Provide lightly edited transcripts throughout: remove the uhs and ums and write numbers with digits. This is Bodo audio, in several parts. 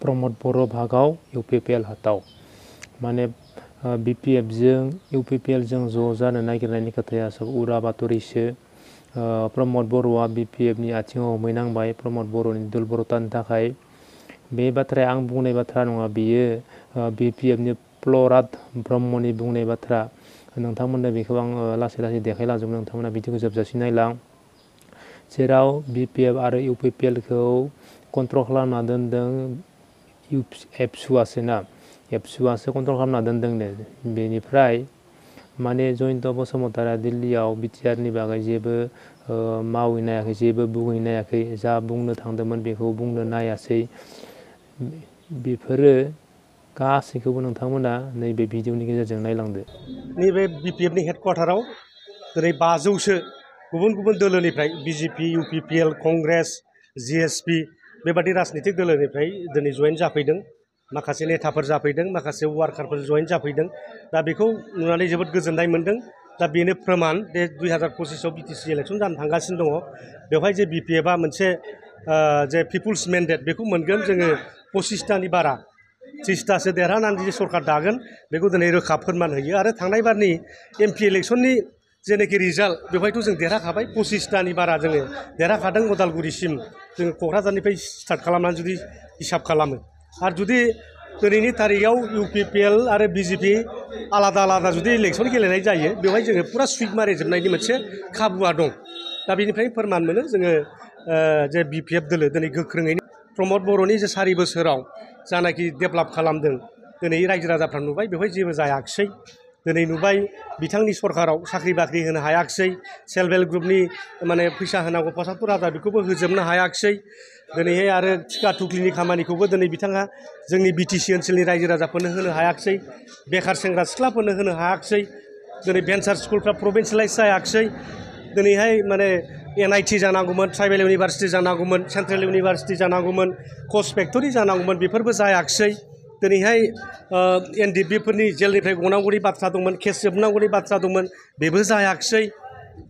प्रमद बर' भागाव UPPL हाताव माने BPF जों UPPL जों ज' जानो नागिरनायनि खोथाया सब उरा बातरिसो प्रमद बर'आ BPF नि आथिङाव हमहैनांबाय प्रमद बर'नि दुलबरतानि थाखाय बे बाथ्राया आं बुंनाय बाथ्रा नङा बियो BPF नि प्रहलाद ब्रह्मनि बुंनाय बाथ्रा नोंथांमोननो बेखौ आं लासै लासै देखायलांजोबगोन नोंथांमोना भिडिअखौ जोबजासिम नायलां जेराव BPF आरो UPPL खौ कन्ट्रल खालामना दोनदों एबसुआसोना एबसुआसो कन्ट्रल खालामना दोनदोंनो बेनिफ्राय माने जयन्त बसुमतारिया दिल्लीयाव BTR नि बागै जेबो मावहैनायाखै जेबो बुंहैनायाखै जा बुंनो थांदोंमोन बेखौ बुंनो नायासै बेफोरो गासैखौबो नोंथांमोना नैबे भिडिअनि गेजेरजों नायलांदो नैबे BPF नि हेडक्वार्टाराव दिनै 500सो गुबुन गुबुन दोलोनिफ्राय BJP UPPL कंग्रेस GSP बेबादि राजनीतिक दोलोनिफ्राय दिनै जयेन जाफैदों माखासे नेताफोर जाफैदों माखासे वार्कारफोर जयेन जाफैदों दा बेखौ नुनानै जोबोद गोजोननाय मोन्दों दा बेनो प्रमाण बे 2025आव BTC इलेक्सन जानो थांगासिनो दङ बेवहाय जे BPFआ मोनसे जे पिपुल्स मेन्डेट बेखौ मोनगोन जोङो 25टानि बारा 30टासो देरहानानै जे सरकार दागोन बेखौ दिनै रोखा फोरमान होयो आरो थांनाय बारनि MP इलेक्सननि जेनाखि रिजाल्ट बेवहायथ' जों देरहाखाबाय 25टानि बारा जोङो देरहाखादों उदालगुरिसिम जोङो क'क्राझारनिफ्राय स्टार्ट खालामनानै जुदि हिसाब खालामो आरो जुदि दिनैनि तारिखआव UPPL आरो BJP आलादा आलादा जुदि इलेक्सन गेलेनाय जायो बेवहाय जोङो पुरा सुइप मारिजोबनायनि मोनसे खाबुआ दं दा बेनिफ्राय फोरमान मोनो जोङो जे BPF दोलो दिनै गोख्रोङैनो प्रमद बर'नि जे 4 बोसोराव जानाखि डेभेलप खालामदों दिनै रायजो राजाफ्रा नुबाय बेवहाय जेबो जायाखिसै दिनै नुबाय बिथांनि सरकाराव साख्रि बाख्रि होनो हायाखिसै सेल्फ हेल्प ग्रुपनि माने फैसा होनांगौ 75,000 बेखौबो होजोबनो हायाखिसै दिनैहाय आरो टिका टुक्लिनि खामानिखौबो दिनै बिथाङा जोंनि BTC ओनसोलनि रायजो राजाफोरनो होनो हायाखिसै बेखार सेंग्रा सिख्लाफोरनो होनो हायाखिसै दिनै भेन्सार स्कुलफ्रा प्रभिन्सियेलाइज जायाखिसै दिनैहाय माने NIT जानांगौमोन ट्राइबेल इउनिभारसिटि जानांगौमोन सेन्ट्रेल इउनिभारसिटि जानांगौमोन कच फेक्टरि जानांगौमोन बेफोरबो जायाखिसै दिनैहाय NDP फोरनि जेलनिफ्राय गनांगौनि बाथ्रा दंमोन केस जोबनांगौनि बाथ्रा दंमोन बेबो जायाखिसै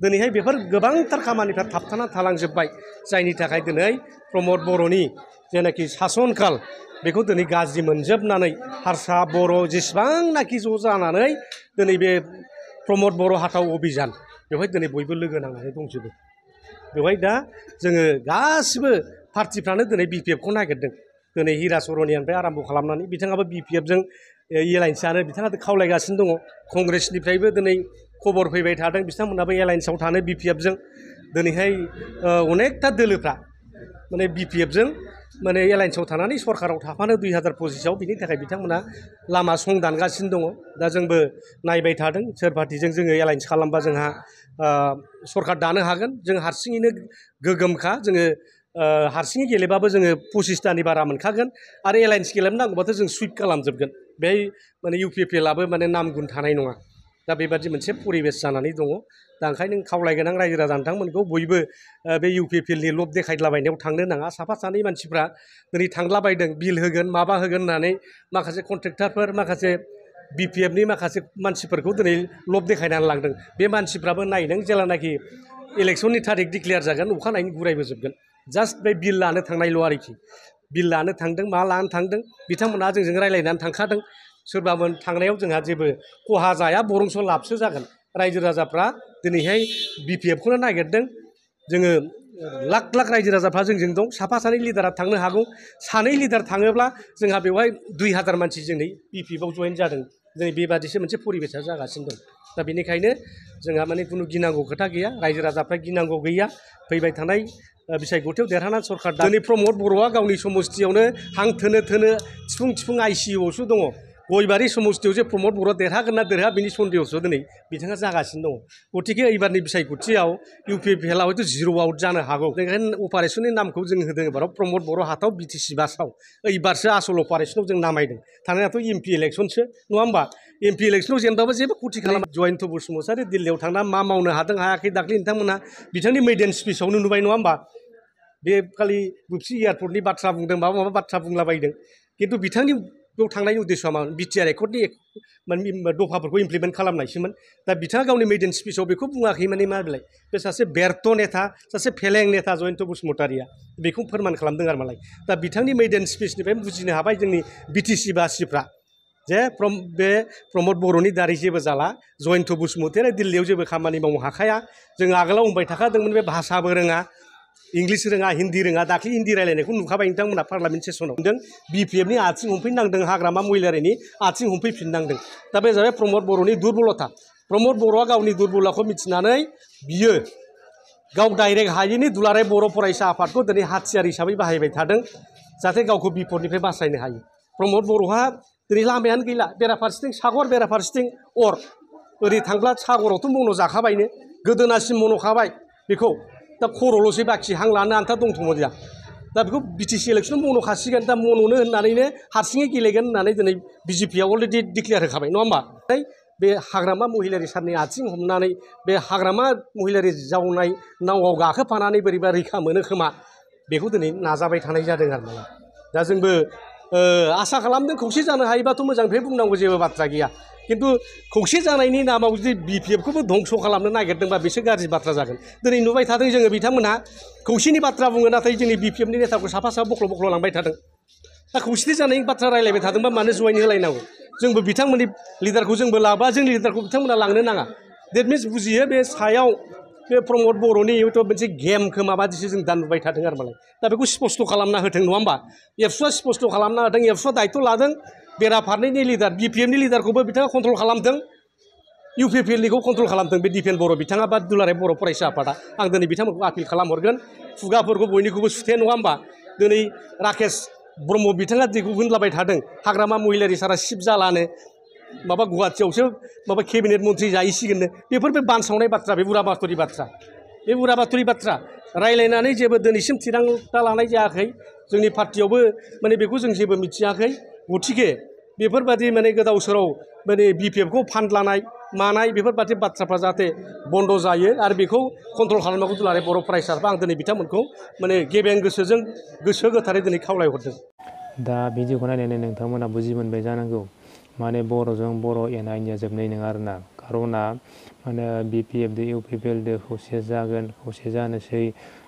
दिनैहाय बेफोर गोबांथार खामानिफ्रा थाबथाना थालांजोबबाय जायनि थाखाय दिनै प्रमद बर'नि जेनाखि सासनकाल बेखौ दिनै गाज्रि मोनजोबनानै हारसा बर' जेसेबांनाखि ज' जानानै दिनै बे प्रमद बर' हाथाव अभियान बेवहाय दिनै बयबो लोगो नांनानै दंजोबो बेवहाय दा जोङो गासिबो पार्टिफ्रानो दिनै BPFखौ नागिरदों दिनै हिरा सरनियानिफ्राय आराम्भ खालामनानै बिथाङाबो BPFजों एलायन्स जानो बिथाङा खावलायगासिनो दङ कंग्रेसनिफ्रायबो दिनै खबर फैबाय थादों बिथांमोनाबो एलायन्सआव थानो BPFजों दिनैहाय अनेकथा दोलोफ्रा माने BPFजों माने एलायन्सआव थानानै सरकाराव थाफानो 2025आव बिनि थाखाय बिथांमोना लामा सं दानगासिनो दङ दा जोंबो नायबाय थादों सोर पार्टिजों जोङो एलायन्स खालामबा जोंहा सरकार दानो हागोन जों हारसिङैनो गोगोमखा जोङो हारसिङै गेलेबाबो जोङो 25टानि बारा मोनखागोन आरो एलायन्स गेलेनो नांगौबाथ' जों सुइप खालामजोबगोन बेहाय माने UPPLआबो माने नाम गुन थानाय नङा दा बेबादि मोनसे परिबेस जानानै दङ दा ओंखायनो खावलायगोन आं रायजो राजा नोंथांमोनखौ बयबो बे UPPLनि लब देखायलाबायनायाव थांनो नाङा साफा सानै मानसिफ्रा दिनै थांलाबायदों बिल होगोन माबा होगोन होननानै माखासे कन्ट्रेक्टारफोर माखासे BPFनि माखासे मानसिफोरखौ दिनै लब देखायनानै लांदों बे मानसिफ्राबो नायदों जेलानाखि इलेक्सननि थारिख डिक्लेयार जागोन अखानायैनो गुरायबोजोबगोन जास्ट बे बिल लानो थांनायल' आरोखि बिल लानो थांदों मा लानो थांदों बिथांमोनहा जोंजों रायज्लायनानै थांखादों सोरबामोन थांनायाव जोंहा जेबो खहा जाया बरंस' लाबसो जागोन रायजो राजाफ्रा दिनैहाय BPFखौनो नागिरदों जोङो लाख लाख रायजो राजाफ्रा जोंजों दं साफा सानै लिडारा थांनो हागौ सानै लिडार थाङोब्ला जोंहा बेवहाय 2000 मानसि जोंनि BPFआव जयेन जादों दिनै बेबादिसो मोनसे परिबेसा जागासिनो दं दा बेनिखायनो जोंहा माने खुनु गिनांगौ खोथा गैया रायजो राजाफ्रा गिनांगौ गैया फैबाय थानाय बिसायख'थियाव देरहानानै सरकार दिनै प्रमद बर'आ गावनि समस्थियावनो हां थोनो थोनो थिफुं ICUआवसो दङ गयबारि समस्थियाव जे प्रमद बर'आ देरहागोन ना देरहा बिनि सन्देहसो दिनै बिथाङा जागासिनो दङ गतिके एबारनि बिसायख'थियाव UPPLआ हयथ' 0 आउट जानो हागौ बेनिखायनो अपारेसननि नामखौ जों होदों एबाराव प्रमद बर' हाथाव BTC बासाव एबारसो आसल अपारेसनाव जों नामायदों थांनायाथ' MP इलेक्सनसो नङा होमबा MP इलेक्सनाव जेनबाबो जेबो खथि खालाम जयन्त बसुमतारी दिल्लीयाव थांना मा मावनो हादों हायाखै दाख्लै नोंथांमोना बिथांनि मैदेन स्पिचआवनो नुबाय नङा होमबा बे खालि बुबसि एयारपर्टनि बाथ्रा बुंदों माबा बाथ्रा बुंलाबायदों खिन्थु बिथांनि बेयाव थांनायनि उद्देश्यआ मामोन बिटिआर एकर्डनि दफाफोरखौ इमप्लिमेन्ट खालामनायसोमोन दा बिथाङा गावनि मेइडेन स्पिचआव बेखौ बुङाखै माने मा बिलाय बे सासे बेर्थ नेता सासे फेलें नेता जयन्त बसुमतारिया बेखौ फोरमान खालामदों आरो मालाय दा बिथांनि मेइडेन स्पिचनिफ्राय बुजिनो हाबाय जोंनि बिटिसि बासिफ्रा जे बे प्रमद बर'नि दारै जेबो जाला जयन्त बसुमतारिया दिल्लीयाव जेबो खामानि मावनो हाखाया जों आगोलाव बुंबाय थाखादोंमोन बे भाषाबो रोङा इंलिस रोङा हिन्दी रोङा दाख्लै हिन्दी रायलायनायखौ नुखाबाय नोंथांमोना पार्लामेन्ट सेसनाव नुदों बिपिएफनि आथिं हमफैनांदों हाग्रामा महिलारिनि आथिं हमफैफिननांदों दा बे जाबाय प्रमद बर'नि दुरबलता प्रमद बर'आ गावनि दुरबलताखौ मिथिनानै बियो गाव डाइरेक्ट हायैनि दुलाराय बर' फरायसा आफादखौ दिनै हाथियार हिसाबै बाहायबाय थादों जाहाथे गावखौ बिपदनिफ्राय बासायनो हायो प्रमद बर'हा दिनै लामायानो गैला बेराफारसेथिं सागर बेराफारसेथिं अर ओरै थांब्ला सागरावथ' मन' जाखाबायनो गोदोनासिम मन'खाबाय बेखौ दा खर'ल'सै बाखि हां लानो आन्था दंथ'मोन दा बेखौ बिटिसि इलेक्सनाव मन'खासिगोन दा मन'नो होननानैनो हारसिङै गेलेगोन होननानै दिनै बिजेपिआ अलरेडि डिक्लेयार होखाबाय नङा होमबा बे हाग्रामा महिलारि सारनि आथिं हमनानै बे हाग्रामा महिलारि जावनाय नावआव गाखोफानानै बोरैबा रैखा मोनो खोमा बेखौ दिनै नाजाबाय थानाय जादों आरो ना दा जोंबो आसा खालामदों खौसे जानो हायोबाथ' मोजांनिफ्राय बुंनांगौ जेबो बाथ्रा गैया खिन्थु खौसे जानायनि नामाव जुदि बिपिएफखौबो धंस' खालामनो नागिरदोंबा बेसो गाज्रि बाथ्रा जागोन दिनै नुबाय थादों जोङो बिथांमोनहा खौसेनि बाथ्रा बुङो नाथाय जोंनि बिपिएफनि नेताखौ साफा साफा बख्ल' लांबाय थादों दा खौसेथि जानायनि बाथ्रा रायलायबाय थादोंबा मानो जयेन होलायनांगौ जोंबो बिथांमोननि लिडारखौ जोंबो लाबा जोंनि लिडारखौ बिथांमोना लांनो नाङा देट मिन्स बुजियो बे सायाव बे प्रमद बर'नि हयथ' मोनसे गेमखौ माबादिसो जों दा नुबाय थादों आरो मालाय दा बेखौ स्पस्ट' खालामना होथों नङा होमबा एबसुआ स्पस्ट' खालामना होथों एबसुआ दायथ' लादों बेराफारनैनि लिडार बिपिएफनि लिडारखौबो बिथाङा कन्ट्रल खालामथों इउपिपिएलनिखौ कन्ट्रल खालामथों बे दिपेन बर' बिथाङा बा दुलाराय बर' फरायसा आफादा आं दिनै बिथांमोनखौ आपिल खालामहरगोन खुगाफोरखौ बयनिखौबो सुथे नङा होमबा दिनै राकेश ब्रह्म बिथाङा जेखौ होनलाबाय थादों हाग्रामा महिलारि सारा सिब जालानो माबा गुवाहाटियावसो माबा केबिनेट मन्थ्रि जाहैसिगोननो बेफोर बे बानसावनाय बाथ्रा बे उराबाथरि बाथ्रा रायलायनानै जेबो दिनैसिम थिरांथा लानाय जायाखै जोंनि पार्टियावबो माने बेखौ जों जेबो मिथियाखै गथिखे बेफोरबादि माने गोदाव सोराव माने बिपिएफखौ फान्ड लानाय मानाय बेफोरबादि बाथ्राफ्रा जाहाथे बन्द' जायो आरो बेखौ कन्ट्रल खालामनांगौ दुलाराय बर' फरायसाफ्रा आं दिनै बिथांमोनखौ माने गेबें गोसोजों गोसो गोथारै दिनै खावलायहरदों दा भिडिअखौ नायनानै नोंथांमोना बुजि मोनबाय जानांगौ माने बर'जों बर' एना एनिया जोबनाय नङा आरोना खार'ना माने बिपिएफदो इउपिपिएलदो खौसे जागोन खौसे जानोसै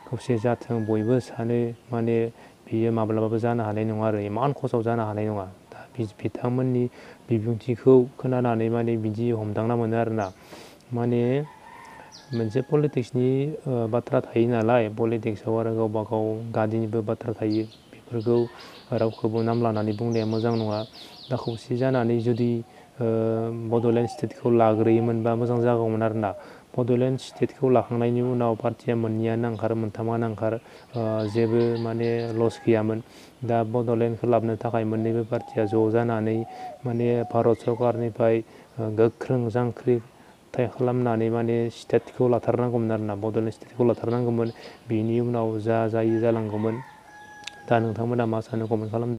खौसे जाथों बयबो सानो माने बियो माब्लाबाबो जानो हानाय नङा आरो इमान खसाव जानो हानाय नङा दा बिथांमोननि बिबुंथिखौ खोनानानै माने बिदि हमदांना मोनो आरोना माने मोनसे पलिटिक्सनि बाथ्रा थायो नालाय पलिटिक्सआव आरो गावबा गाव गादिनिबो बाथ्रा थायो बेफोरखौ रावखौबो नाम लानानै बुंनाया मोजां नङा दा खौसे जानानै जुदि बड'लेण्ड स्टेटखौ लाग्रोयोमोनबा मोजां जागौमोन आरोना बड'लेण्ड स्टेटखौ लाखांनायनि उनाव पार्टिया मोननैयानो ओंखारो मोनथामानो ओंखारो जेबो माने लस गैयामोन दा बड'लेण्डखौ लाबोनो थाखाय मोननैबो पार्टिया ज' जानानै माने भारत सरकारनिफ्राय गोख्रों जांख्रिथाय खालामनानै माने स्टेटखौ लाथारनांगौमोन आरोना बड'लेण्ड स्टेटखौ लाथारनांगौमोन बेनि उनाव जा जायो जालांगौमोन दा नोंथांमोना मा सानो कमेन्ट खालाम